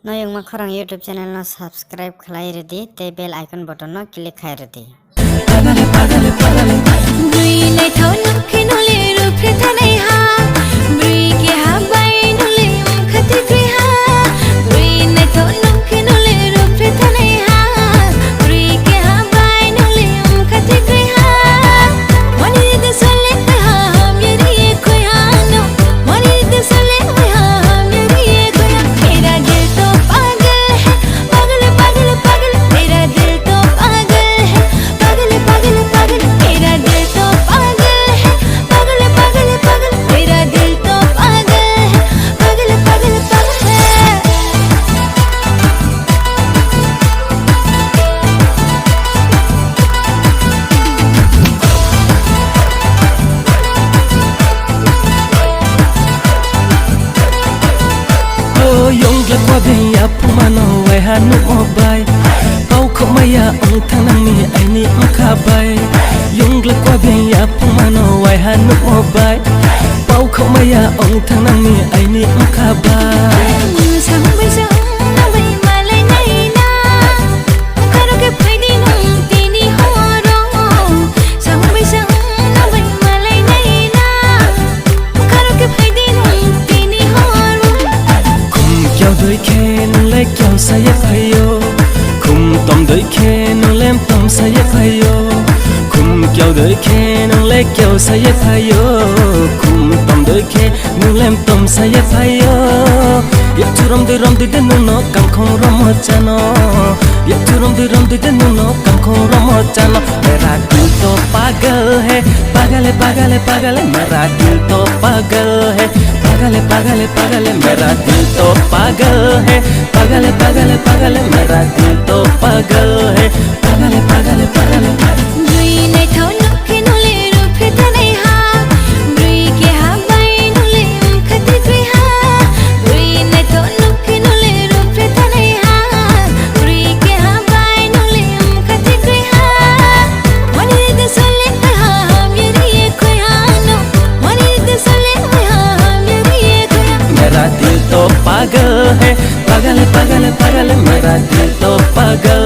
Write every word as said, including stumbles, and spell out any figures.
Noyungma khorang YouTube channel no subscribe khlai rwdi tei bell icon button no click khai rwdi. Pagale, pagale, pagale. Bwrwi naithok nokhe nole ruphe thanai ha. Bwrwi keha bai nole wngkha twi twi ha. Bwrwi naithok nokhe nole ruphe thanai ha. Bwrwi keha bai nole wngkha twi twi ha. Mani de sole ha, hamya ri khoi ha no. Mani de sole ha, hamya ri khoi ha. Mera dil to pagal hai, pagal, pagal, pagal. Mera dil to pagal hai, pagal, pagal, pagal. Mera dil to pagal hai, pagal, pagal, pagal. Mera dil to pagal hai, pagal, pagal, pagal hai. O yongla kwa beng ya phumano wai ha nuk o bai. Pau khomaya ong thanang ni aini ongkha bai. Yongla kwa beng ya phumano wai ha nuk o bai. Pau khomaya ong thanang ni aini ongkha bai. Samung bai samung nang bai malai nai na. Ongkha rok khe phaidi nung tini horo. Samung bai samung nang bai malai nai na. Ongkha rok khe phaidi nung tini horo. Khum kyau doi khe nung le kyau saya phaio. Khum tom doi khe nung le tom saya phaio. Khum kyau doi khe nung le kyau saya phaio. Khum tom doi khe nung le tom saya phaio. Yap churom doi rom doi de nung no kamkhong rom chano. Yap churom doi rom doi de nung no kamkhong rom chano. Mera dil to pagal hai, pagal hai, pagal hai, pagal hai. Mera dil to pagal hai, pagal hai, pagal hai, pagal hai. Mera dil to pagal hai, pagal hai, pagal hai, pagal hai. Mera dil to pagal hai, pagal hai, pagal hai, pagal hai. Bwrwi naithok nokhe nole ruphe thanai ha. Bwrwi keha bai nole wngkha twi twi ha. Bwrwi naithok nokhe nole ruphe thanai ha. Bwrwi keha bai nole wngkha twi twi ha. Mani de sole ha, hamya ri khoi ha no. Mani de sole ha, hamya ri khoi ha. Mera dil to pagal hai, pagal hai, pagal hai, pagal hai. Mera dil to pagal